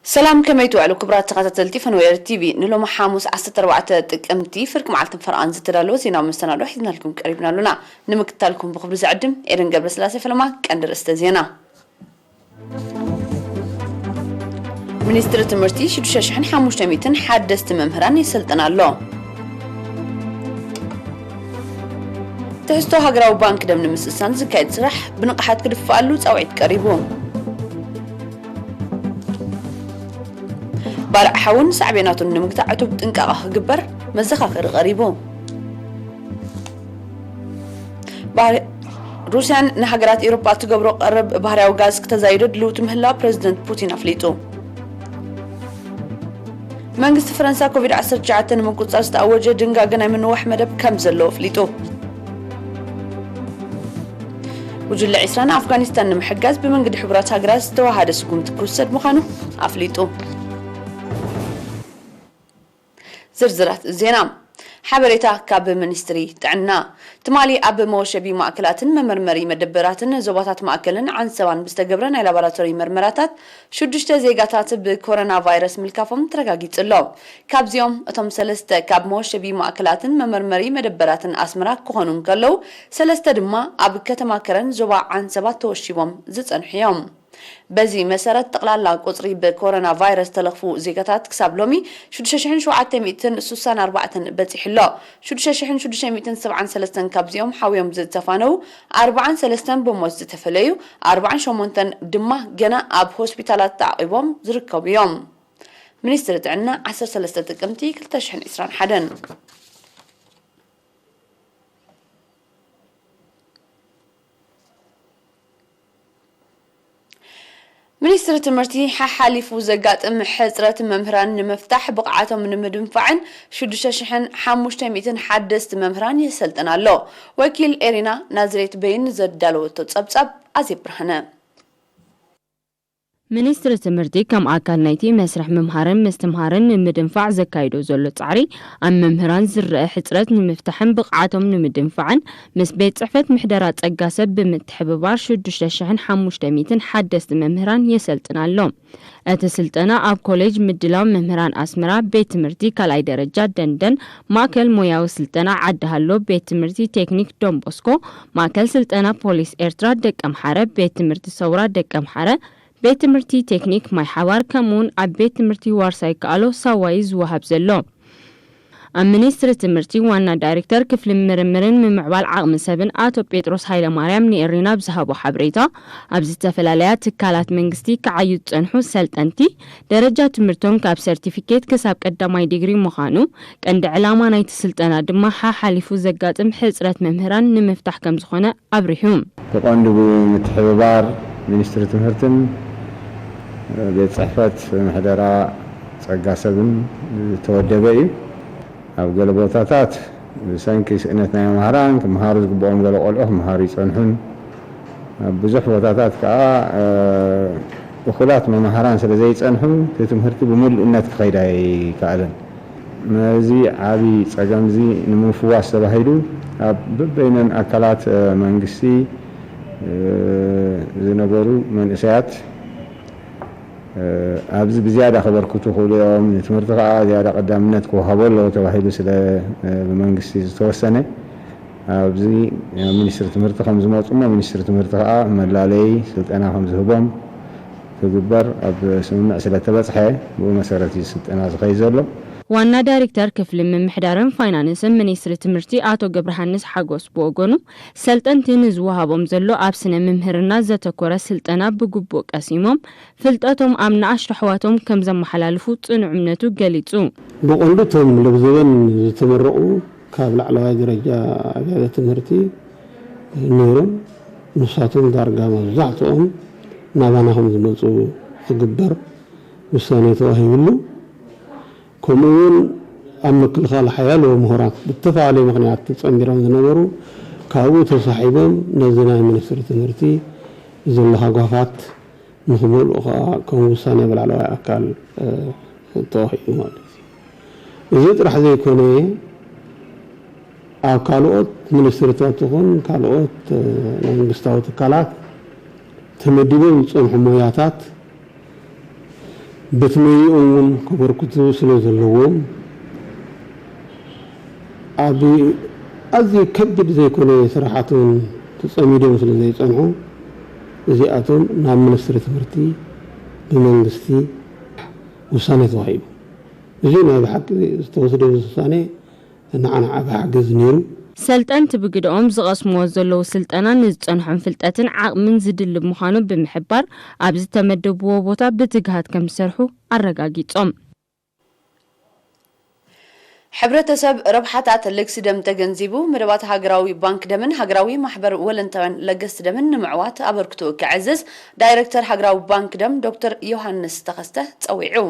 ሰላም፣ ከመይ ትውዕሉ ክቡራት ተኸታተልቲ ፈንዌር ቲቪ? ንሎሚ ሓሙስ ዓሰርተ ኣርባዕተ ጥቅምቲ ፍርቂ መዓልትን ፈረቓን ዝተዳለወ ዜናዊ መሰናዶ ሒዝናልኩም ቀሪብና ኣሉና። ንምክትታልኩም ብኽብሪ ዝዕድም ኤደን ገብረስላሴ ፈለማ። ቀንዲ ርእስተ ዜና። ሚኒስትሪ ትምህርቲ ሽዱሽተ ሽሕን ሓሙሽተ ሚእትን ሓደስቲ መምህራን የሰልጥን ኣሎ። ትሕዝቶ ሃገራዊ ባንክ ደም ንምስእሳን ዝካየድ ስራሕ ብንቕሓት ክድፍኣሉ ጻውዒት ቀሪቡ። ባርዕ ሓውን ሳዕቤናቱን ንምግታእ ዕቱብ ጥንቃቐ ክግበር መዘኻኸሪ ቀሪቡ። ባህሪ-፣ ሩስያን ንሃገራት ኤውሮጳ ትገብሮ ቀረብ ባህርያዊ ጋዝ ክተዛይዶ ድልውቲ ምህላዋ ፕረዚደንት ፑቲን ኣፍሊጡ። መንግስቲ ፈረንሳ ኮቪድ ዓሰርተ ትሽዓተ ንምቁጽጻር ዝተኣወጀ ድንጋገ ናይ ምንዋሕ መደብ ከም ዘለዎ ኣፍሊጡ። ጉጅለ ዒስራ ንኣፍጋኒስታን ንምሕጋዝ ብመንገዲ ሕቡራት ሃገራት ዝተወሃደ ስጉምቲ ክውሰድ ምዃኑ ኣፍሊጡ። ዝርዝራት ዜና። ሓበሬታ ካብ ሚኒስትሪ ጥዕና። ትማሊ ኣብ መወሸቢ ማእከላትን መመርመሪ መደበራትን ዞባታት ማእከልን ዓንሰባን ብዝተገብረ ናይ ላቦራቶሪ መርመራታት ሽዱሽተ ዜጋታት ብኮሮና ቫይረስ ምልካፎም ተረጋጊጹ ኣሎ። ካብዚኦም እቶም ሰለስተ ካብ መወሸቢ ማእከላትን መመርመሪ መደበራትን ኣስመራ ክኾኑ እንከለዉ፣ ሰለስተ ድማ ኣብ ከተማ ከረን ዞባ ዓንሰባ ተወሺቦም ዝጸንሑ እዮም። በዚ መሰረት፣ ጠቕላላ ቁጽሪ ብኮሮና ቫይረስ ተለኽፉ ዜጋታት ክሳብ ሎሚ ሽዱሽተ ሽሕን ሸውዓተ ሚእትን ስሳን ኣርባዕተን በጺሑ ኣሎ። ሽዱሽተ ሽሕን ሽዱሽተ ሚእትን ሰብዓን ሰለስተን ካብዚኦም ሓውዮም ዝተፋነዉ፣ ኣርባዓን ሰለስተን ብሞት ዝተፈለዩ፣ ኣርባዓን ሸሞንተን ድማ ገና ኣብ ሆስፒታላት ተዓቒቦም ዝርከቡ እዮም። ሚኒስትሪ ጥዕና ዓሰርተ ሰለስተ ጥቅምቲ ክልተ ሽሕን ዕስራን ሓደን። ሚኒስትሪ ትምህርቲ ሓሓሊፉ ዘጋጥም ሕጽረት መምህራን ንምፍታሕ ብቕዓቶም ንምድንፋዕን ሽዱሽተ ሽሕን ሓሙሽተ ሚእትን ሓደስቲ መምህራን የሰልጥን ኣሎ። ወኪል ኤሪና ናዝሬት በይን ዘዳለወቶ ጸብጻብ ኣዜብ ብርሃነ። ሚኒስትሪ ትምህርቲ ከም ኣካል ናይቲ መስርሕ ምምሃርን ምስትምሃርን ንምድንፋዕ ዘካይዶ ዘሎ ጻዕሪ፣ ኣብ መምህራን ዝረአ ሕጽረት ንምፍታሕን ብቕዓቶም ንምድንፋዕን ምስ ቤት ጽሕፈት ምሕደራ ጸጋ ሰብ ብምትሕብባር ሽዱሽተ ሽሕን ሓሙሽተ ሚእትን ሓደስቲ መምህራን የሰልጥን ኣሎ። እቲ ስልጠና ኣብ ኮሌጅ ምድላው መምህራን ኣስመራ፣ ቤት ትምህርቲ ካልኣይ ደረጃ ደንደን፣ ማእከል ሞያዊ ስልጠና ዓዲ ሃሎ፣ ቤት ትምህርቲ ቴክኒክ ዶንቦስኮ፣ ማእከል ስልጠና ፖሊስ ኤርትራ ደቀምሓረ፣ ቤት ትምህርቲ ሰውራ ደቀምሓረ፣ ቤት ትምህርቲ ቴክኒክ ማይ ሓባር፣ ከምኡውን ኣብ ቤት ትምህርቲ ዋርሳይ ከኣሎ ሳዋይ ዝወሃብ ዘሎ። ኣብ ሚኒስትሪ ትምህርቲ ዋና ዳይሬክተር ክፍሊ ምርምርን ምምዕባል ዓቕሚ ሰብን ኣቶ ጴጥሮስ ሃይለማርያም ንኤሪና ብዝሃቦ ሓበሬታ፣ ኣብ ዝተፈላለያ ትካላት መንግስቲ ክዓዩ ዝጸንሑ ሰልጠንቲ፣ ደረጃ ትምህርቶም ካብ ሰርቲፊኬት ክሳብ ቀዳማይ ዲግሪ ምዃኑ፣ ቀንዲ ዕላማ ናይቲ ስልጠና ድማ ሓሓሊፉ ዘጋጥም ሕጽረት መምህራን ንምፍታሕ ከም ዝኾነ ኣብሪሁ። ብቐንዱ ብምትሕብባር ሚኒስትሪ ትምህርትን ቤት ጽሕፈት ምሕደራ ጸጋ ሰብን ዝተወደበ እዩ። ኣብ ገለ ቦታታት ብሰንኪ ስእነት ናይ መምሃራን ክመሃሩ ዝግብኦም ገለ ቆልዑ ክመሃሩ ይጸንሑን፣ ኣብ ብዙሕ ቦታታት ከኣ፣ እ፣ እኹላት መምሃራን ስለ ዘይጸንሑ፣ እቲ ትምህርቲ ብምሉእነት ክኸይድ ኣይከኣለን። ነዚ ዓቢ ጸገምዚ ንምፍዋስ ተባሂሉ፣ ኣብ በበይነን ኣካላት፣ እ፣ መንግስቲ፣ እ፣ ዝነበሩ መንእሰያት፣ እ፣ ኣብዚ ብዝያዳ ከበርክቱ ይኽእሉ እዮም፣ ንትምህርቲ ከኣ ዝያዳ ቀዳምነት ክወሃቦ ኣለዎ ተባሂሉ ስለ፣ እ፣ ብመንግስቲ ዝተወሰነ፣ ኣብዚ ሚኒስትሪ ትምህርቲ ከም ዝመጹ እሞ፣ ሚኒስትሪ ትምህርቲ ከኣ መላለዪ ስልጠና ከም ዝህቦም ክግበር ኣብ ስምምዕ ስለ ተበጽሐ፣ ብኡ መሰረት እዩ ስልጠና ዝኸይድ ዘሎ። ዋና ዳይሬክተር ክፍሊ ምምሕዳርን ፋይናንስን ሚኒስትሪ ትምህርቲ ኣቶ ገብረሃንስ ሓጎስ ብወገኑ፣ ሰልጠንቲ ንዝወሃቦም ዘሎ ኣብ ስነ ምምህርና ዘተኮረ ስልጠና ብግቡእ ቀሲሞም፣ ፍልጠቶም ኣብ ንኣሽቱ ኣሕዋቶም ከም ዘመሓላልፉ ጽኑዕ እምነቱ ገሊጹ። ብቐንዱ እቶም ለብዘበን ዝተመረቑ ካብ ላዕለዋይ ደረጃ ኣብያተ ትምህርቲ ነይሮም፣ ንሳቶም ዳርጋ መብዛሕትኦም ናባና ከም ዝመጹ ክግበር ውሳኔ ተዋሂብሉ። ከምኡ እውን ኣብ ምክልኻል ሓያሎ ምሁራት ብተፈላለየ ምኽንያት ተጸንቢሮም ዝነበሩ ካብኡ ተሳሒቦም ነዚ ናይ ሚኒስትሪ ትምህርቲ ዘሎ ሃጓፋት ንኽመልኡ ከኣ ከም ውሳኔ ብላዕለዋይ ኣካል፣ እ፣ ተዋሂቡ ማለት እዩ። እዚ ጥራሕ ዘይኮነ፣ ኣብ ካልኦት ሚኒስትሪታት ይኹን ካልኦት፣ እ፣ ናይ መንግስታዊ ትካላት ተመዲቦም ዝጸንሑ ሞያታት በቲ መይኦም እውን ከበርክቱ ስለ ዘለዎም፣ ኣብ ኣዝዩ ከቢድ ዘይኮነ ስራሓት እውን ተጸሚዶም ስለ ዘይጸንሑ፣ እዚኣቶም ናብ ሚኒስትሪ ትምህርቲ ብመንግስቲ ውሳኔ ተዋሂቡ። እዚ ናይ ብሓቂ ዝተወስደ ውሳኔ ንዓና ዓቢ ሓገዝ ነይሩ። ሰልጠንቲ ብግደኦም ዝቐስምዎ ዘለዉ ስልጠና ንዝጸንሖም ፍልጠትን ዓቕምን ዝድልብ ምዃኑ ብምሕባር፣ ኣብ ዝተመደብዎ ቦታ ብትግሃት ከም ዝሰርሑ ኣረጋጊጾም። ሕብረተሰብ ረብሓታት ልግሲ ደም ተገንዚቡ፣ መደባት ሃገራዊ ባንክ ደምን ሃገራዊ ማሕበር ወለንታውያን ለገስቲ ደምን ንምዕዋት ኣበርክትኡ ከዕዝዝ ዳይረክተር ሃገራዊ ባንክ ደም ዶክተር ዮሃንስ ተኸስተ ጸዊዑ።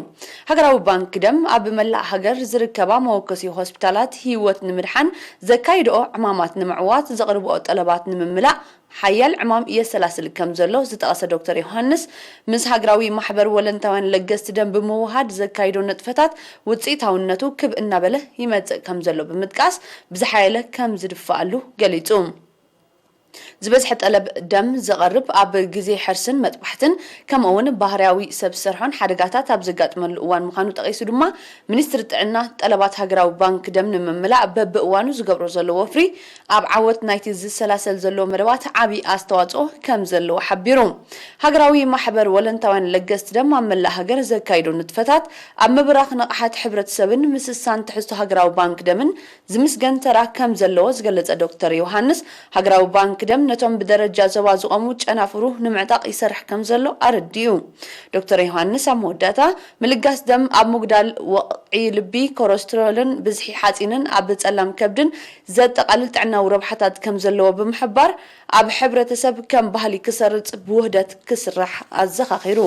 ሃገራዊ ባንክ ደም ኣብ መላእ ሃገር ዝርከባ መወከሲ ሆስፒታላት ህይወት ንምድሓን፣ ዘካይድኦ ዕማማት ንምዕዋት፣ ዘቕርብኦ ጠለባት ንምምላእ ሓያል ዕማም የሰላስል ከም ዘሎ ዝጠቐሰ ዶክተር ዮሃንስ፣ ምስ ሃገራዊ ማሕበር ወለንታውያን ለገስቲ ደም ብምውሃድ ዘካይዶ ንጥፈታት ውፅኢታውነቱ ክብ እናበለ ይመፅእ ከም ዘሎ ብምጥቃስ፣ ብዝሓየለ ከም ዝድፍኣሉ ገሊፁ። ዝበዝሐ ጠለብ ደም ዘቐርብ ኣብ ግዜ ሕርስን መጥባሕትን፣ ከምኡ እውን ባህርያዊ ሰብ ዝሰርሖን ሓደጋታት ኣብ ዘጋጥመሉ እዋን ምዃኑ ጠቒሱ ድማ፣ ሚኒስትሪ ጥዕና ጠለባት ሃገራዊ ባንክ ደም ንምምላእ በብእዋኑ ዝገብሮ ዘሎ ወፍሪ፣ ኣብ ዓወት ናይቲ ዝሰላሰል ዘሎ መደባት ዓቢ ኣስተዋጽኦ ከም ዘለዎ ሓቢሩ። ሃገራዊ ማሕበር ወለንታውያን ለገስቲ ደም ኣብ መላእ ሃገር ዘካይዶ ንጥፈታት፣ ኣብ ምብራኽ ንቕሓት ሕብረተሰብን ምስሳን ትሕዝቶ ሃገራዊ ባንክ ደምን ዝምስገን ተራ ከም ዘለዎ ዝገለጸ ዶክተር ዮሃንስ፣ ሃገራዊ ባንክ ደም ነቶም ብደረጃ ዞባ ዝቖሙ ጨናፍሩ ንምዕጣቕ ይሰርሕ ከም ዘሎ ኣረዲኡ። ዶክተር ዮሃንስ ኣብ መወዳእታ፣ ምልጋስ ደም ኣብ ምጉዳል ወቕዒ ልቢ፣ ኮረስትሮልን ብዝሒ ሓጺንን ኣብ ጸላም ከብድን ዘጠቓልል ጥዕናዊ ረብሓታት ከም ዘለዎ ብምሕባር፣ ኣብ ሕብረተሰብ ከም ባህሊ ክሰርጽ ብውህደት ክስራሕ ኣዘኻኺሩ።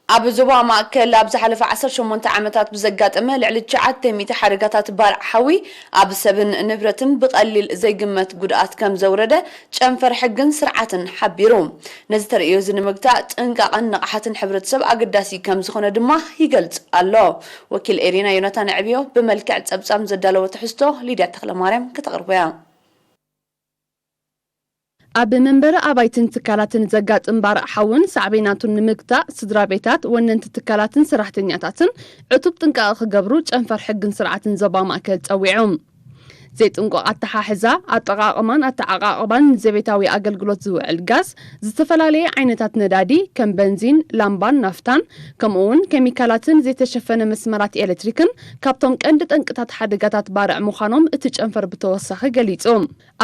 ኣብ ዞባ ማእከል ኣብ ዝሓለፈ ዓሰርተ ሸሞንተ ዓመታት ብዘጋጠመ ልዕሊ ትሽዓተ ሚእቲ ሓደጋታት ባርዕ ሓዊ፣ ኣብ ሰብን ንብረትን ብቐሊል ዘይግመት ጉድኣት ከም ዘውረደ ጨንፈር ሕግን ስርዓትን ሓቢሩ። ነዚ ተርእዮ እዚ ንምግታእ ጥንቃቐን ንቕሓትን ሕብረተሰብ ኣገዳሲ ከም ዝኾነ ድማ ይገልጽ ኣሎ። ወኪል ኤሪና ዮናታን ዕብዮ ብመልክዕ ጸብጻም ዘዳለወ ትሕዝቶ ሊድያ ተኽለማርያም ከተቕርቦ እያ። ኣብ መንበሪ ኣባይትን ትካላትን ዘጋጥም ባርዕ ሓውን ሳዕቤናቱን ንምግታእ፣ ስድራ ቤታት፣ ወነንቲ ትካላትን ሰራሕተኛታትን ዕቱብ ጥንቃቐ ክገብሩ ጨንፈር ሕግን ስርዓትን ዞባ ማእከል ጸዊዑ። ዘይጥንቁቕ ኣተሓሕዛ፣ ኣጠቓቕማን ኣተዓቓቕባን ንዘቤታዊ ኣገልግሎት ዝውዕል ጋዝ፣ ዝተፈላለየ ዓይነታት ነዳዲ፣ ከም በንዚን፣ ላምባን ናፍታን፣ ከምኡ'ውን ኬሚካላትን ዘይተሸፈነ መስመራት ኤሌክትሪክን ካብቶም ቀንዲ ጠንቅታት ሓደጋታት ባርዕ ምዃኖም እቲ ጨንፈር ብተወሳኺ ገሊጹ።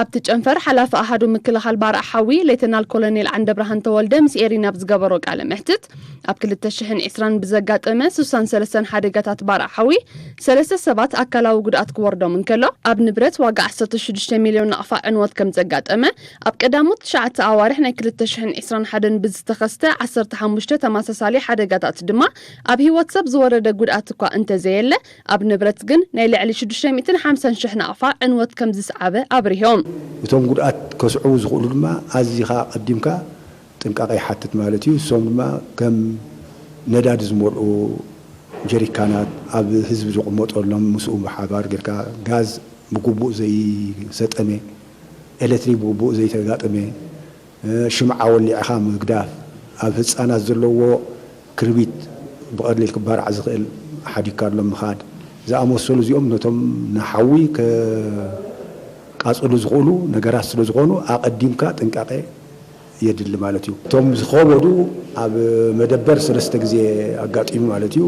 ኣብቲ ጨንፈር ሓላፊ ኣሃዱ ምክልኻል ባርዕ ሓዊ ሌተናል ኮሎኔል ዓንደብርሃን ተወልደ ምስ ኤሪና ኣብ ዝገበሮ ቃለ መሕትት፣ ኣብ ክልተ ሽሕን ዕስራን ብዘጋጠመ ስሳን ሰለስተን ሓደጋታት ባርዕ ሓዊ ሰለስተ ሰባት ኣካላዊ ጉድኣት ክወርዶም እንከሎ፣ ኣብ ንብረት ዋጋ ዓሰርተ ሽዱሽተ ሚልዮን ናቕፋ ዕንወት ከም ዘጋጠመ፣ ኣብ ቀዳሞት ትሽዓተ ኣዋርሕ ናይ ክልተ ሽሕን ዕስራን ሓደን ብዝተኸስተ ዓሰርተ ሓሙሽተ ተመሳሳሊ ሓደጋታት ድማ ኣብ ህይወት ሰብ ዝወረደ ጉድኣት እኳ እንተዘየለ፣ ኣብ ንብረት ግን ናይ ልዕሊ ሽዱሽተ ሚእትን ሓምሳን ሽሕ ናቕፋ ዕንወት ከም ዝስዓበ ኣብሪሆም። እቶም ጉድኣት ከስዕቡ ዝኽእሉ ድማ ኣዚኻ ቀዲምካ ጥንቃቐ ይሓትት ማለት እዩ። እሶም ድማ ከም ነዳዲ ዝመልኡ ጀሪካናት፣ ኣብ ህዝቢ ዝቕመጠሎም ምስኡ ብሓባር ጌርካ፣ ጋዝ ብግቡእ ዘይሰጠመ፣ ኤሌክትሪክ ብግቡእ ዘይተጋጠመ፣ ሽምዓ ወሊዕኻ ምግዳፍ፣ ኣብ ህጻናት ዘለዎ ክርቢት ብቐሊል ክባራዕ ዝኽእል ሓዲግካሎም ምኻድ፣ ዝኣመሰሉ እዚኦም ነቶም ንሓዊ ከቃጽሉ ዝኽእሉ ነገራት ስለ ዝኾኑ ኣቐዲምካ ጥንቃቐ የድሊ ማለት እዩ። እቶም ዝኸበዱ ኣብ መደበር ሰለስተ ግዜ ኣጋጢሙ ማለት እዩ።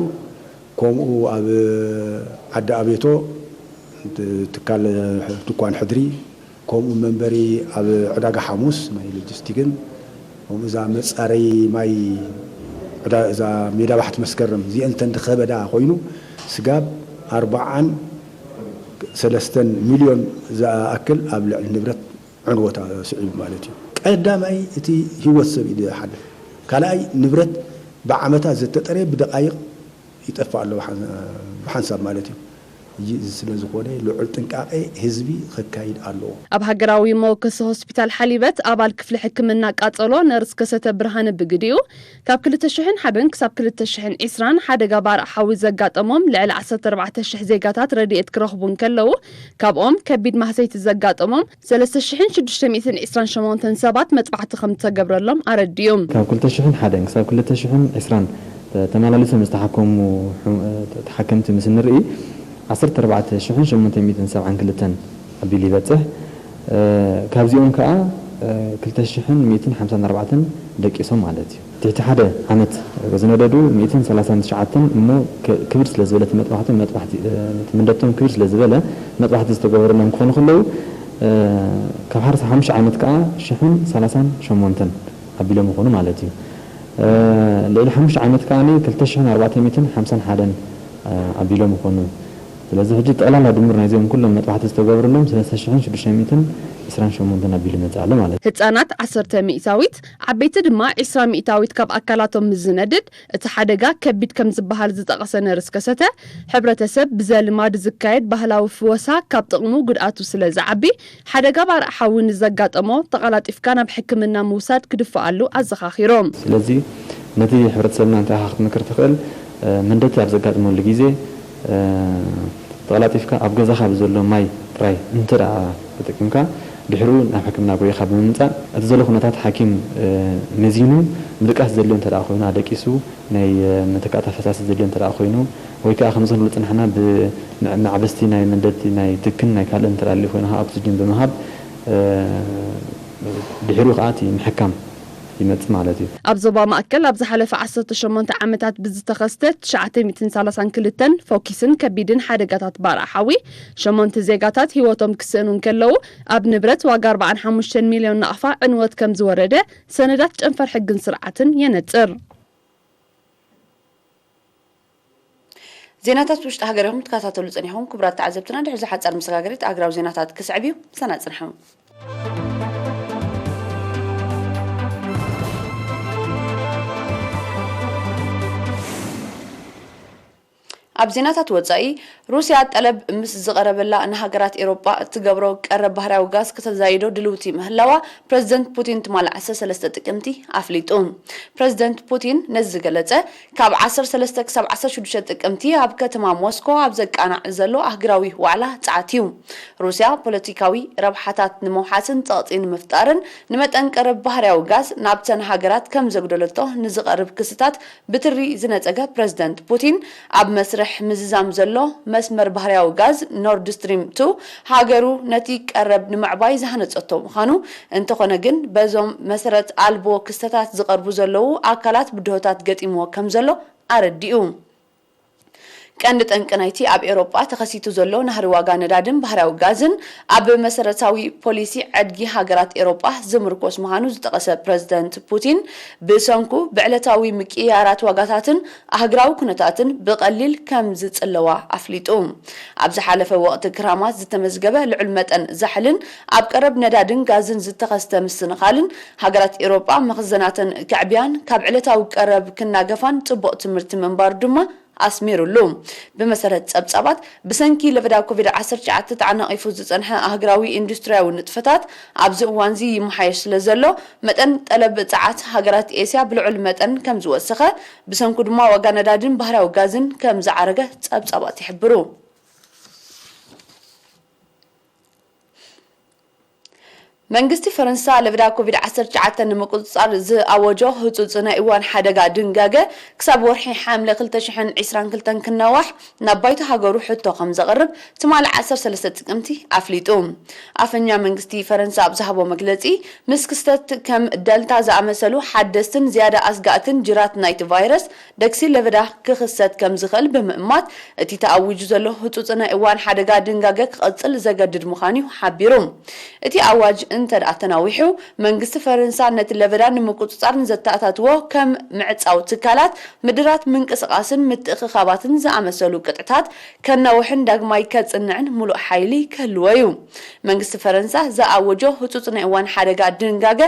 ከምኡ ኣብ ዓዲ ኣቤቶ ትካል ድኳን ሕድሪ፣ ከምኡ መንበሪ ኣብ ዕዳጋ ሓሙስ ናይ ሎጂስቲክን፣ ከምኡ እዛ መጻረዪ ማይ ዕዳ-፣ እዛ ሜዳ ባሕቲ መስከረም እዚአን እንተን ዝኸበዳ ኮይኑ ስጋብ ኣርብዓን ሰለስተን ሚልዮን ዝኣክል ኣብ ልዕሊ ንብረት ዕንወት ስዒቡ ማለት እዩ። ቀዳማይ እቲ ህይወት ሰብ እዩ ዝሓልፍ። ካልኣይ ንብረት ብዓመታት ዘተጠረየ ብደቃይቕ ይጠፍእ ኣሎ ብሓን-፣ ብሓንሳብ ማለት እዩ። እዚ ስለ ዝኾነ ልዑል ጥንቃቄ ህዝቢ ክካይድ ኣለዎ። ኣብ ሃገራዊ መወከሲ ሆስፒታል ሓሊበት ኣባል ክፍሊ ሕክምና ቃጸሎ ነርስ ከሰተ ብርሃነ ብግዲኡ፣ ካብ ክልተ ሽሕን ሓደን ክሳብ ክልተ ሽሕን ዕስራን ሓደጋ ባርዕ ሓዊ ዘጋጠሞም ልዕሊ ዓሰርተ ኣርባዕተ ሽሕ ዜጋታት ረድኤት ክረኽቡ እንከለዉ፣ ካብኦም ከቢድ ማህሰይቲ ዘጋጠሞም ሰለስተ ሽሕን ሽዱሽተ ሚእትን ዕስራን ሸሞንተን ሰባት መጥባሕቲ ከም ዝተገብረሎም ኣረዲኡ። ካብ ክልተ ሽሕን ሓደን ክሳብ ክልተ ሽሕን ዕስራን ተመላሊሶም ዝተሓከሙ ተሓከምቲ ምስ ንርኢ፣ ዓሰርተ ኣርባዕተ ሽሕን ሸሞንተ ሚእትን ሰብዓን ክልተን ኣቢሉ ይበጽሕ። ካብዚኦም ከኣ ክልተ ሽሕን ሚእትን ሓምሳን ኣርባዕተን ደቂሶም ማለት እዩ። ትሕቲ ሓደ ዓመት ዝነደዱ ሚእትን ሰላሳን ትሽዓተን እሞ ክብድ ስለ ዝበለ እቲ መጥባሕቲ መጥባሕቲ እቲ መንደቶም ክብድ ስለ ዝበለ መጥባሕቲ ዝተገበረሎም ክኾኑ ከለዉ፣ ካብ ሓርሳ ሓሙሽተ ዓመት ከኣ ሽሕን ሰላሳን ሸሞንተን ኣቢሎም ይኾኑ ማለት እዩ። ልዕሊ ሓሙሽተ ዓመት ከኣ ክልተ ሽሕን ኣርባዕተ ሚእትን ሓምሳን ሓደን ኣቢሎም ይኾኑ። ስለዚ ሕጂ ጠቕላላ ድምር ናይዚኦም ኩሎም መጥባሕቲ ዝተገብረሎም ሰለስተ ሽሕን ሽዱሽተ ሚእትን ዕስራን ሸሞንተን ኣቢሉ ይመጽእ ኣሎ ማለት እዩ። ህጻናት ዓሰርተ ሚእታዊት፣ ዓበይቲ ድማ ዕስራ ሚእታዊት ካብ ኣካላቶም ምስ ዝነድድ፣ እቲ ሓደጋ ከቢድ ከም ዝበሃል ዝጠቐሰ ነርስ ከሰተ፣ ሕብረተሰብ ብዘልማድ ዝካየድ ባህላዊ ፍወሳ ካብ ጥቕሙ ጉድኣቱ ስለ ዝዓቢ፣ ሓደጋ ባርዕ ሓዊ ንዘጋጠሞ ተቐላጢፍካ ናብ ሕክምና ምውሳድ ክድፍኣሉ ኣዘኻኺሮም። ስለዚ ነቲ ሕብረተሰብና እንታይ ኢኻ ክትመክር ትኽእል? መንደቲ ኣብ ዘጋጥመሉ ግዜ ተቐላጢፍካ ኣብ ገዛኻ ብዘሎ ማይ ጥራይ እንተ ደኣ ተጠቂምካ ድሕሩ ናብ ሕክምና ጎይኻ ብምምጻእ እቲ ዘሎ ኩነታት ሓኪም መዚኑ ምድቃስ ዘድልዮ እንተ ደኣ ኮይኑ ኣደቂሱ ናይ መተካእታ ፈሳሲ ዘድልዮ እንተ ደኣ ኮይኑ ወይ ከዓ ከምዚ ክንብሎ ዝጸናሕና ብመዕበስቲ ናይ መንደቲ ናይ ትክን ናይ ካልእን እንተ ደኣ ኣድልዩ ኮይኑ ከዓ ኦክስጅን ብምሃብ ድሕሩ ከዓ እቲ ምሕካም ይመጽእ ማለት እዩ። ኣብ ዞባ ማእከል ኣብ ዝሓለፈ ዓሰርተ ሸሞንተ ዓመታት ብዝተኸስተ ትሽዓተ ሚእትን ሰላሳን ክልተን ፎኪስን ከቢድን ሓደጋታት ባርዕ ሓዊ ሸሞንተ ዜጋታት ህይወቶም ክስእኑ እንከለዉ ኣብ ንብረት ዋጋ ኣርባዓን ሓሙሽተን ሚልዮን ናቕፋ ዕንወት ከም ዝወረደ ሰነዳት ጨንፈር ሕግን ስርዓትን የነጽር። ዜናታት ውሽጢ ሃገር ኢኹም ትከታተሉ ጸኒሕኩም ክቡራት ተዓዘብትና። ድሕሪ እዚ ሓጻር መሰጋገሪት ኣግራብ ዜናታት ክስዕብ እዩ። ምሳና ጽንሑ። ኣብ ዜናታት ወጻኢ፣ ሩስያ ጠለብ ምስ ዝቐረበላ ንሃገራት ኤውሮጳ እትገብሮ ቀረብ ባህርያዊ ጋዝ ከተዛይዶ ድልውቲ ምህላዋ ፕረዚደንት ፑቲን ትማሊ ዓሰርተ ሰለስተ ጥቅምቲ ኣፍሊጡ። ፕረዚደንት ፑቲን ነዚ ዝገለጸ ካብ ዓሰርተ ሰለስተ ክሳብ ዓሰርተ ሽዱሽተ ጥቅምቲ ኣብ ከተማ ሞስኮ ኣብ ዘቃናዕ ዘሎ ኣህግራዊ ዋዕላ ጸዓት እዩ። ሩስያ ፖለቲካዊ ረብሓታት ንምውሓስን ጸቕጢ ንምፍጣርን ንመጠን ቀረብ ባህርያዊ ጋዝ ናብተን ሃገራት ከም ዘጉደለቶ ንዝቐርብ ክስታት ብትሪ ዝነጸገ ፕረዚደንት ፑቲን፣ ኣብ መስርሕ ምዝዛም ዘሎ መስመር ባህርያዊ ጋዝ ኖርድ ስትሪም ቱ ሃገሩ ነቲ ቀረብ ንምዕባይ ዝሃነጸቶ ምዃኑ፣ እንተኾነ ግን በዞም መሰረት ኣልቦ ክስተታት ዝቐርቡ ዘለዉ ኣካላት ብድሆታት ገጢምዎ ከም ዘሎ ኣረዲኡ። ቀንዲ ጠንቂ ናይቲ ኣብ ኤውሮጳ ተኸሲቱ ዘሎ ናህሪ ዋጋ ነዳድን ባህርያዊ ጋዝን ኣብ መሰረታዊ ፖሊሲ ዕድጊ ሃገራት ኤውሮጳ ዝምርኮስ ምዃኑ ዝጠቐሰ ፕረዚደንት ፑቲን፣ ብሰንኩ ብዕለታዊ ምቅይያራት ዋጋታትን ኣህግራዊ ኩነታትን ብቐሊል ከም ዝጽለዋ ኣፍሊጡ። ኣብ ዝሓለፈ ወቕቲ ክራማት ዝተመዝገበ ልዑል መጠን ዛሕልን ኣብ ቀረብ ነዳድን ጋዝን ዝተኸስተ ምስንኻልን፣ ሃገራት ኤውሮጳ መኽዘናተን ከዕብያን ካብ ዕለታዊ ቀረብ ክናገፋን ጽቡቕ ትምህርቲ ምንባሩ ድማ ኣስሚሩሉ። ብመሰረት ጸብጻባት፣ ብሰንኪ ለበዳ ኮቪድ ዓሰርተ ትሽዓተ ተዓናቒፉ ዝጸንሐ ኣህግራዊ ኢንዱስትርያዊ ንጥፈታት ኣብዚ እዋንዚ ይመሓየሽ ስለ ዘሎ፣ መጠን ጠለብ ጸዓት ሃገራት ኤስያ ብልዑል መጠን ከም ዝወሰኸ፣ ብሰንኩ ድማ ዋጋ ነዳድን ባህርያዊ ጋዝን ከም ዝዓረገ ጸብጻባት ይሕብሩ። መንግስቲ ፈረንሳ ለበዳ ኮቪድ ዓሰርተ ትሽዓተ ንምቁጽጻር ዝኣወጆ ህጹጽ ናይ እዋን ሓደጋ ድንጋገ ክሳብ ወርሒ ሓምለ ክልተ ሽሕን ዕስራን ክልተን ክናዋሕ ናብ ባይቶ ሃገሩ ሕቶ ከም ዘቕርብ ትማሊ ዓሰርተ ሰለስተ ጥቅምቲ ኣፍሊጡ። ኣፈኛ መንግስቲ ፈረንሳ ኣብ ዝሃቦ መግለጺ፣ ምስ ክስተት ከም ደልታ ዝኣመሰሉ ሓደስትን ዝያዳ ኣስጋእትን ጅራት ናይቲ ቫይረስ ደግሲ ለበዳ ክኽሰት ከም ዝኽእል ብምእማት፣ እቲ ተኣዊጁ ዘሎ ህጹጽ ናይ እዋን ሓደጋ ድንጋገ ክቐጽል ዘገድድ ምዃኑ'ዩ ሓቢሩ። እቲ ኣዋጅ እንተ ደኣ ተናዊሑ፣ መንግስቲ ፈረንሳ ነቲ ለበዳ ንምቁጽጻር ንዘተኣታትዎ ከም ምዕጻው ትካላት፣ ምድራት ምንቅስቓስን ምትእኽኻባትን ዝኣመሰሉ ቅጥዕታት ከናውሕን ዳግማይ ከጽንዕን ምሉእ ሓይሊ ክህልዎ እዩ። መንግስቲ ፈረንሳ ዝኣወጆ ህጹጽ ናይ እዋን ሓደጋ ድንጋገ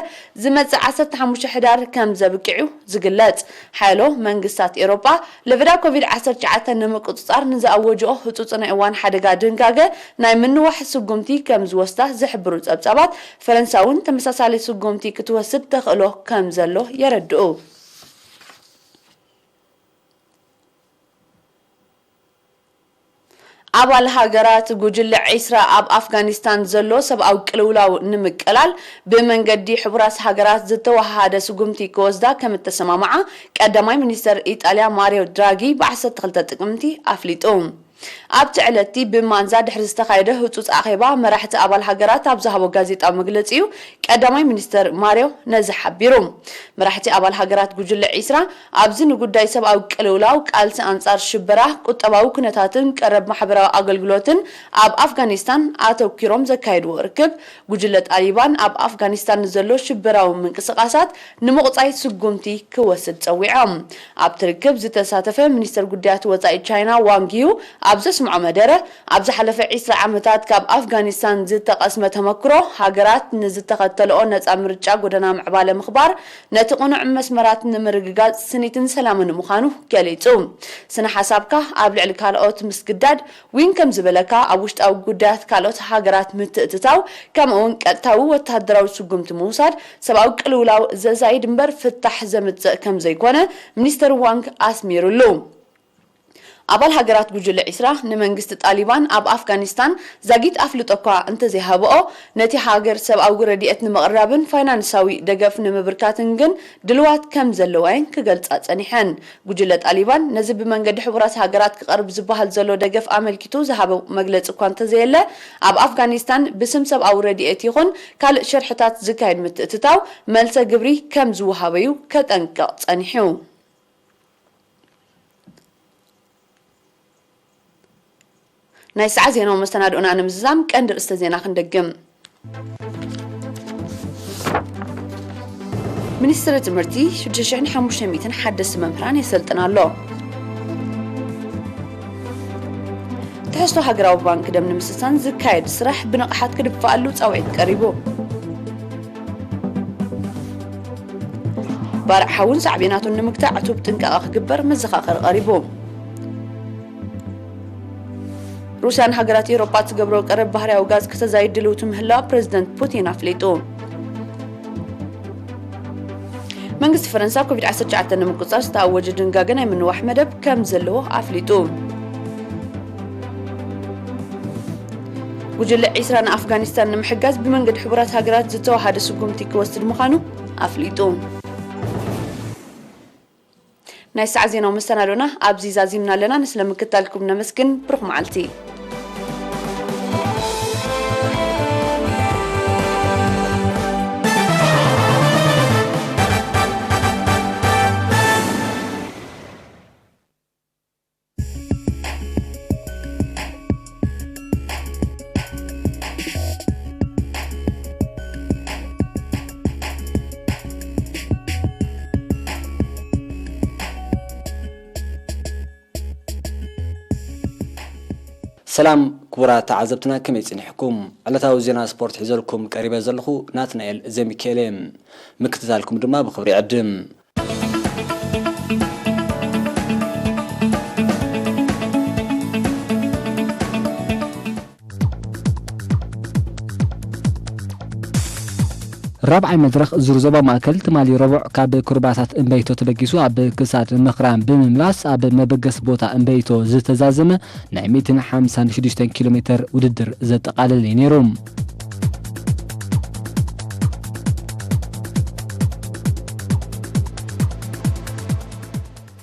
ዝመጽእ ዓሰርተ ሓሙሽተ ሕዳር ከም ዘብቅዕ እዩ ዝግለጽ። ሓያሎ መንግስታት ኤውሮጳ ለበዳ ኮቪድ ዓሰርተ ትሽዓተ ንምቁጽጻር ንዝኣወጅኦ ህጹጽ ናይ እዋን ሓደጋ ድንጋገ ናይ ምንዋሕ ስጉምቲ ከም ዝወስዳ ዝሕብሩ ጸብጻባት፣ ፈረንሳ እውን ተመሳሳሊ ስጉምቲ ክትወስድ ተኽእሎ ከም ዘሎ የረድኡ። ኣባል ሃገራት ጉጅለ ዒስራ ኣብ ኣፍጋኒስታን ዘሎ ሰብኣዊ ቅልውላው ንምቅላል ብመንገዲ ሕቡራት ሃገራት ዝተወሃሃደ ስጉምቲ ክወስዳ ከም እተሰማምዓ ቀዳማይ ሚኒስተር ኢጣልያ ማሪዮ ድራጊ ብ ዓሰርተ ክልተ ጥቅምቲ ኣፍሊጡ። ኣብቲ ዕለት'ቲ ብማንዛ ድሕሪ ዝተኻየደ ህጹጽ ኣኼባ፣ መራሕቲ ኣባል ሃገራት ኣብ ዝሃቦ ጋዜጣዊ መግለጺ'ዩ ቀዳማይ ሚኒስተር ማሪዮ ነዚ ሓቢሩ። መራሕቲ ኣባል ሃገራት ጉጅለ ዒስራ ኣብዚ ንጉዳይ ሰብኣዊ ቅልውላው፣ ቃልሲ ኣንጻር ሽበራ፣ ቁጠባዊ ኩነታትን ቀረብ ማሕበራዊ ኣገልግሎትን ኣብ ኣፍጋኒስታን ኣተኲሮም ዘካየድዎ ርክብ፣ ጉጅለ ጣሊባን ኣብ ኣፍጋኒስታን ንዘሎ ሽበራዊ ምንቅስቓሳት ንምቑጻይ ስጉምቲ ክወስድ ጸዊዖም። ኣብቲ ርክብ ዝተሳተፈ ሚኒስተር ጉዳያት ወጻኢ ቻይና ዋንግ ዩ ኣብ ዘስምዖ መደረ፣ ኣብ ዝሓለፈ ዒስራ ዓመታት ካብ ኣፍጋኒስታን ዝተቐስመ ተመክሮ፣ ሃገራት ንዝተኸተልኦ ነጻ ምርጫ ጎደና ምዕባለ ምኽባር፣ ነቲ ቅኑዕ መስመራት ንምርግጋጽ ስኒትን ሰላምን ምዃኑ ገሊጹ። ስነ ሓሳብካ ኣብ ልዕሊ ካልኦት ምስግዳድ፣ ዊን ከም ዝበለካ፣ ኣብ ውሽጣዊ ጉዳያት ካልኦት ሃገራት ምትእትታው፣ ከምኡ እውን ቀጥታዊ ወተሃደራዊ ስጉምቲ ምውሳድ፣ ሰብኣዊ ቅልውላው ዘዛይድ እምበር ፍታሕ ዘምጽእ ከም ዘይኮነ ሚኒስተር ዋንግ ኣስሚሩሉ። ኣባል ሃገራት ጉጅለ ዒስራ ንመንግስቲ ጣሊባን ኣብ ኣፍጋኒስታን ዛጊት ኣፍልጦ እኳ እንተዘይሃብኦ፣ ነቲ ሃገር ሰብኣዊ ረድኤት ንምቕራብን ፋይናንሳዊ ደገፍ ንምብርካትን ግን ድልዋት ከም ዘለዋየን ክገልጻ ጸኒሐን። ጉጅለ ጣሊባን ነዚ ብመንገዲ ሕቡራት ሃገራት ክቐርብ ዝበሃል ዘሎ ደገፍ ኣመልኪቱ ዝሃቦ መግለጺ እኳ እንተዘየለ፣ ኣብ ኣፍጋኒስታን ብስም ሰብኣዊ ረድኤት ይኹን ካልእ ሽርሕታት ዝካየድ ምትእትታው መልሰ ግብሪ ከም ዝወሃቦ'ዩ ከጠንቅቕ ጸኒሑ። ናይ ሰዓት ዜናዊ መሰናድኦና ንምዝዛም ቀንዲ ርእስተ ዜና ክንደግም። ሚኒስትሪ ትምህርቲ ሽዱሽተ ሽሕን ሓሙሽተ ሚእትን ሓደስቲ መምህራን የሰልጥን ኣሎ። ትሕዝቶ ሃገራዊ ባንክ ደም ንምስሳን ዝካየድ ስራሕ ብንቕሓት ክድፋኣሉ ጻውዒት ቀሪቡ። ባርዕ ሓውን ሳዕቤናቱን ንምግታእ ዕቱብ ጥንቃቐ ክግበር መዘኻኸሪ ቀሪቡ። ሩስያን ሃገራት ኤውሮጳ ትገብሮ ቀረብ ባህርያዊ ጋዝ ክተዛይድ ድልውቲ ምህላዋ ፕረዚደንት ፑቲን ኣፍሊጡ። መንግስቲ ፈረንሳ ኮቪድ ዓሰርተ ትሽዓተ ንምቁጽጻር ዝተኣወጀ ድንጋገ ናይ ምንዋሕ መደብ ከም ዘለዎ ኣፍሊጡ። ጉጅለ ዒስራ ንኣፍጋኒስታን ንምሕጋዝ ብመንገዲ ሕቡራት ሃገራት ዝተወሃደ ስጉምቲ ክወስድ ምዃኑ ኣፍሊጡ። ናይ ሰዓት ዜናዊ መሰናዶና ኣብዚ ዛዚምና ኣለና። ንስለ ምክታልኩም ነመስግን። ብሩኽ መዓልቲ። ሰላም ክቡራት ተዓዘብትና፣ ከመይ ጸኒሕኩም? ዕለታዊ ዜና ስፖርት ሒዘልኩም ቀሪበ ዘለኹ ናትናኤል ዘሚካኤል እየ። ምክትታልኩም ድማ ብኽብሪ ይዕድም። ራብዓይ መድረኽ ዙር ዞባ ማእከል ትማሊ ረቡዕ ካብ ኩርባታት እምበይቶ ተበጊሱ ኣብ ክሳድ ምኽራም ብምምላስ ኣብ መበገሲ ቦታ እምበይቶ ዝተዛዘመ ናይ ሚእትን ሓምሳን ሽዱሽተን ኪሎ ሜተር ውድድር ዘጠቓለለ እዩ ነይሩ።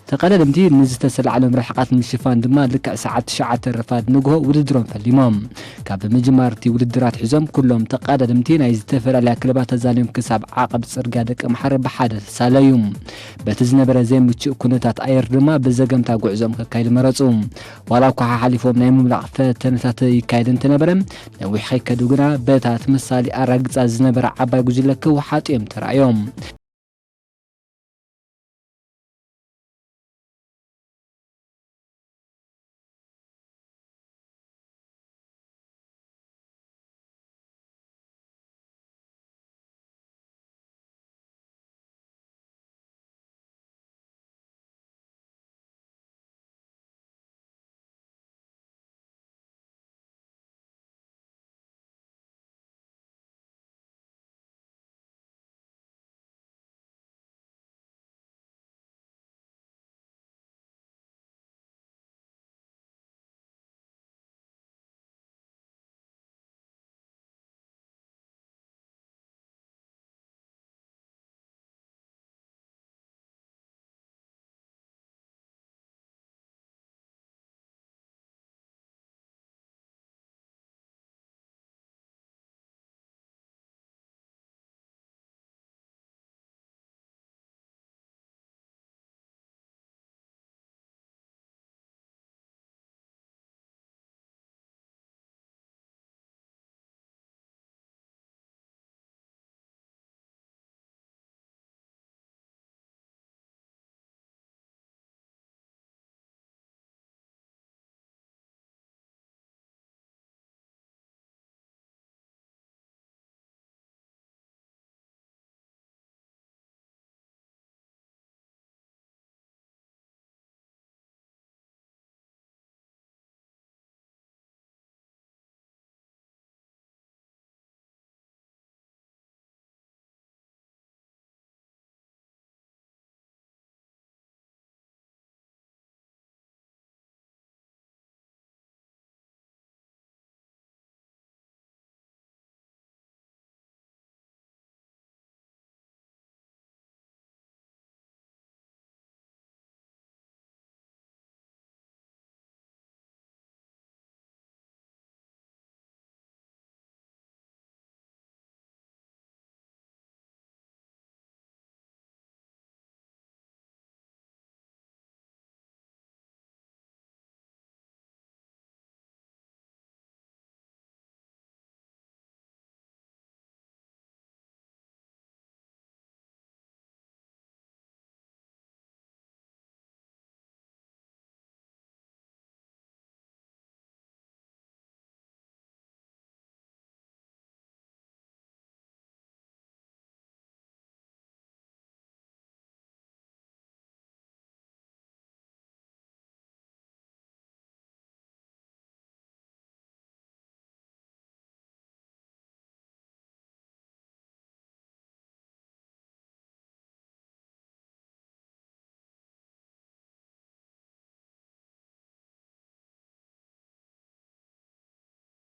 ተቐዳደምቲ ንዝተሰላዕሎም ርሕቓት ንምሽፋን ድማ ልክዕ ሰዓት ትሽዓተ ረፋድ ንግሆ ውድድሮም ፈሊሞም። ካብ ምጅማር እቲ ውድድር ኣትሒዞም ኩሎም ተቐዳደምቲ ናይ ዝተፈላለያ ክለባት ተዛልዮም ክሳብ ዓቐብ ጽርግያ ደቀምሓረ ብሓደ ተሳለዩ። በቲ ዝነበረ ዘይምቹእ ኩነታት ኣየር ድማ ብዘገምታ ጉዕዞኦም ከካይዱ መረጹ። ዋላ እኳ ሓሓሊፎም ናይ ምምላቕ ፈተነታት ይካየድ እንተነበረ፣ ነዊሕ ከይከዱ ግና በታ ትመሳሊ ኣራግጻ ዝነበረ ዓባይ ጉጅለ ክወሓጡ እዮም ተራእዮም።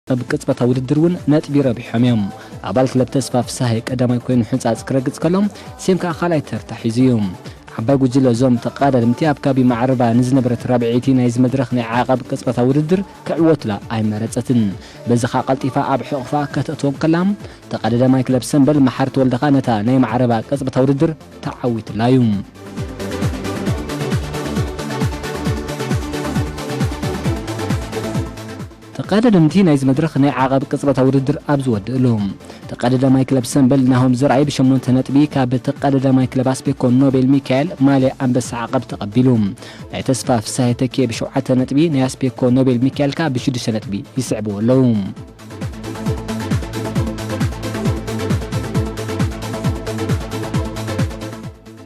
ኣብ ቅጽበታዊ ውድድር እውን ነጥቢ ረቢሖም እዮም። ኣባል ክለብ ተስፋ ፍስሃየ ቀዳማይ ኮይኑ ሕንጻጽ ክረግጽ ከሎ፣ ሴም ከኣ ካልኣይ ተርታ ሒዙ እዩ። ዓባይ ጉጅለ እዞም ተቐዳደምቲ ኣብ ካቢ ማዕረባ ንዝነበረት ራብዐይቲ ናይዚ መድረኽ ናይ ዓቐብ ቅጽበታዊ ውድድር ክዕወትላ ኣይመረጸትን። በዚ ኸኣ ቀልጢፋ ኣብ ሕቑፋ ከተእትዎም ከላ፣ ተቐዳዳማይ ክለብ ሰምበል መሓሪ ተወልደ ኸኣ ነታ ናይ ማዕረባ ቅጽበታዊ ውድድር ተዓዊትላ እዩ። ተቐዳደምቲ ናይዚ መድረኽ ናይ ዓቐብ ቅጽበታዊ ውድድር ኣብ ዝወድእሉ፣ ተቐዳዳማይ ክለብ ሰምበል ናሆም ዘርኣይ ብሸሞንተ ነጥቢ ካብ ተቐዳዳማይ ክለብ ኣስቤኮ ኖቤል ሚካኤል ማልያ ኣንበሳ ዓቐብ ተቐቢሉ። ናይ ተስፋ ፍስሃየ ተኪኤ ብሸውዓተ ነጥቢ፣ ናይ ኣስቤኮ ኖቤል ሚካኤል ከኣ ብሽዱሽተ ነጥቢ ይስዕብዎ ኣለዉ።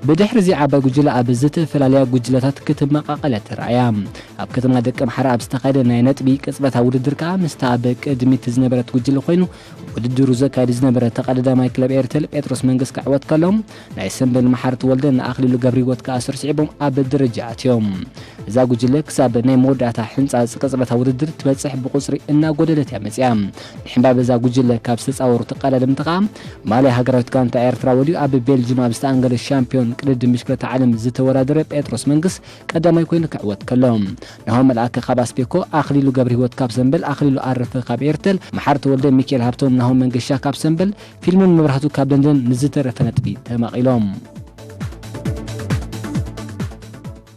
ብድሕሪ እዚ ዓባይ ጉጅለ ኣብ ዝተፈላለያ ጉጅለታት ክትመቓቐል እያ ተራእያ። ኣብ ከተማ ደቀምሓረ ኣብ ዝተኻየደ ናይ ነጥቢ ቅጽበታዊ ውድድር ከኣ ምስታ ኣብ ቅድሚት ዝነበረት ጉጅለ ኮይኑ ውድድሩ ዘካይድ ዝነበረ ተቐዳዳማይ ክለብ ኤርተል ጴጥሮስ መንግስ ክዕወት ከሎ፣ ናይ ሰምበል መሓሪ ተወልደ ንኣኽሊሉ ገብረሂወት ከኣ ስርሲዕቦም ኣብ ደረጃ ኣትዮም። እዛ ጉጅለ ክሳብ ናይ መወዳእታ ሕንጻጽ ቅጽበታዊ ውድድር ትበጽሕ ብቁጽሪ እናጎደለት እያ መጺኣ። ንሕምባብ እዛ ጉጅለ ካብ ዝተጻወሩ ተቐዳደምቲ ከኣ ማልያ ሃገራዊት ጋንታ ኤርትራ ወዲኡ ኣብ ቤልጅም ኣብ ዝተኣንገደ ሻምፒዮን ቅድድም ብሽክለታ ዓለም ዝተወዳደረ ጴጥሮስ መንግስ ቀዳማይ ኮይኑ ክዕወት ከሎ፣ ናሆም መልኣከ ካብ ኣስቤኮ፣ ኣኽሊሉ ገብረሂወት ካብ ሰምበል፣ ኣኽሊሉ ኣረፈ ካብ ኤርተል፣ መሓሪ ተወልደ፣ ሚኪኤል ሃብቶም፣ ናሆም መንገሻ ካብ ሰምበል፣ ፊልሞን መብራህቱ ካብ ደንደን ንዝተረፈ ነጥቢ ተማቒሎም።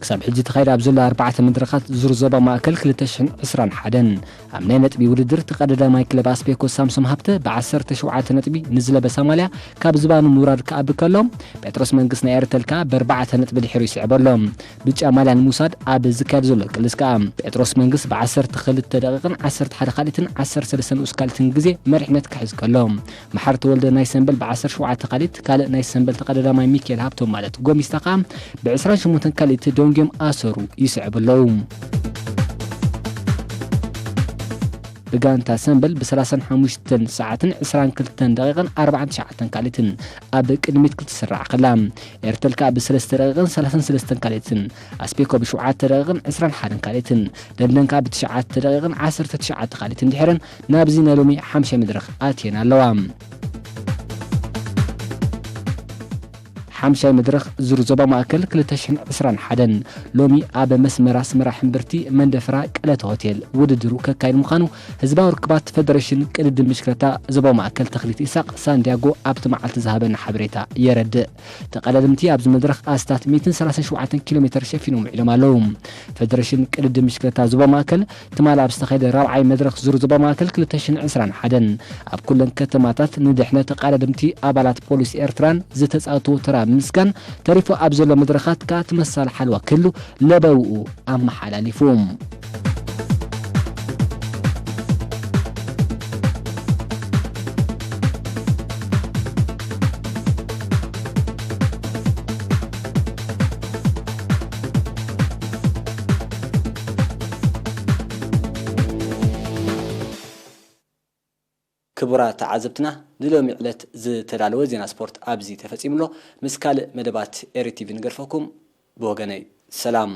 ክሳብ ሕጂ ተኻይደ ኣብ ዘሎ ኣርባዕተ መድረኻት ዙር ዞባ ማእከል ክልተ ሽሕን ዕስራን ሓደን ኣብ ናይ ነጥቢ ውድድር ተቐዳዳማይ ክለብ ኣስቤኮ ሳምሶም ሃብተ ብዓሰርተ ሸውዓተ ነጥቢ ንዝለበሳ ማልያ ካብ ዝባኑ ምውራድ ክኣቢ ከሎ፣ ጴጥሮስ መንግስ ናይ ኤርተል ከኣ ብኣርባዕተ ነጥቢ ድሒሩ ይስዕቦ ኣሎ። ብጫ ማልያ ንምውሳድ ኣብ ዝካየድ ዘሎ ቅልስ ከኣ ጴጥሮስ መንግስ ብዓሰርተ ክልተ ደቂቕን ዓሰርተ ሓደ ካልኢትን ዓሰርተ ሰለስተ ንኡስ ካልኢትን ግዜ መሪሕነት ክሕዝ ከሎ፣ መሓሪ ተወልደ ናይ ሰምበል ብዓሰርተ ሸውዓተ ካልኢት፣ ካልእ ናይ ሰምበል ተቐዳዳማይ ሚኪኤል ሃብቶም ማለት ጎሚስታ ከኣ ብዕስራን ሸሞንተን ካልኢት ደንጎም ኣሰሩ ይስዕቡ ኣለዉ። ብጋንታ ሰምበል ብሰላሳን ሓሙሽተን ሰዓትን ዕስራን ክልተን ደቂቕን ኣርባዓን ትሽዓተን ካልኢትን ኣብ ቅድሚት ክትስራዕ ከላ፣ ኤርተል ከኣ ብሰለስተ ደቂቕን ሰላሳን ሰለስተን ካልኢትን፣ ኣስቤኮ ብሸውዓተ ደቂቕን ዕስራን ሓደን ካልኢትን፣ ደንደን ከኣ ብትሽዓተ ደቂቕን ዓሰርተ ትሽዓተ ካልኢትን ድሒረን ናብዚ ናይ ሎሚ ሓምሻይ መድረኽ ኣትየን ኣለዋ። ሓምሻይ መድረኽ ዙር ዞባ ማእከል ክልተ ሽሕን ዕስራን ሓደን ሎሚ ኣብ መስመር ኣስመራ ሕምብርቲ መንደፈራ ቀለተ ሆቴል ውድድሩ ከካይድ ምዃኑ ህዝባዊ ርክባት ፈደረሽን ቅድድም ብሽክለታ ዞባ ማእከል ተኽሊት ኢሳቕ ሳንዲያጎ ኣብቲ መዓልቲ ዝሃበና ሓበሬታ የረድእ። ተቐዳደምቲ ኣብዚ መድረኽ ኣስታት ሚእትን ሰላሳን ሸውዓተን ኪሎ ሜተር ሸፊኖም ውዒሎም ኣለዉ። ፈደረሽን ቅድድም ብሽክለታ ዞባ ማእከል ትማሊ ኣብ ዝተኻየደ ራብዓይ መድረኽ ዙር ዞባ ማእከል ክልተ ሽሕን ዕስራን ሓደን ኣብ ኩለን ከተማታት ንድሕነት ተቐዳደምቲ ኣባላት ፖሊስ ኤርትራን ዝተጻወትዎ ተራ ብምስጋን ተሪፉ ኣብ ዘሎ መድረኻት ከኣ ተመሳሳሊ ሓለዋ ክህሉ ለበውኡ ኣመሓላሊፉ። ክቡራት ተዓዘብትና፣ ንሎሚ ዕለት ዝተዳለወ ዜና ስፖርት ኣብዚ ተፈጺሙ ኣሎ። ምስ ካልእ መደባት ኤሪ ቲቪ ንገድፈኩም። ብወገነይ ሰላም።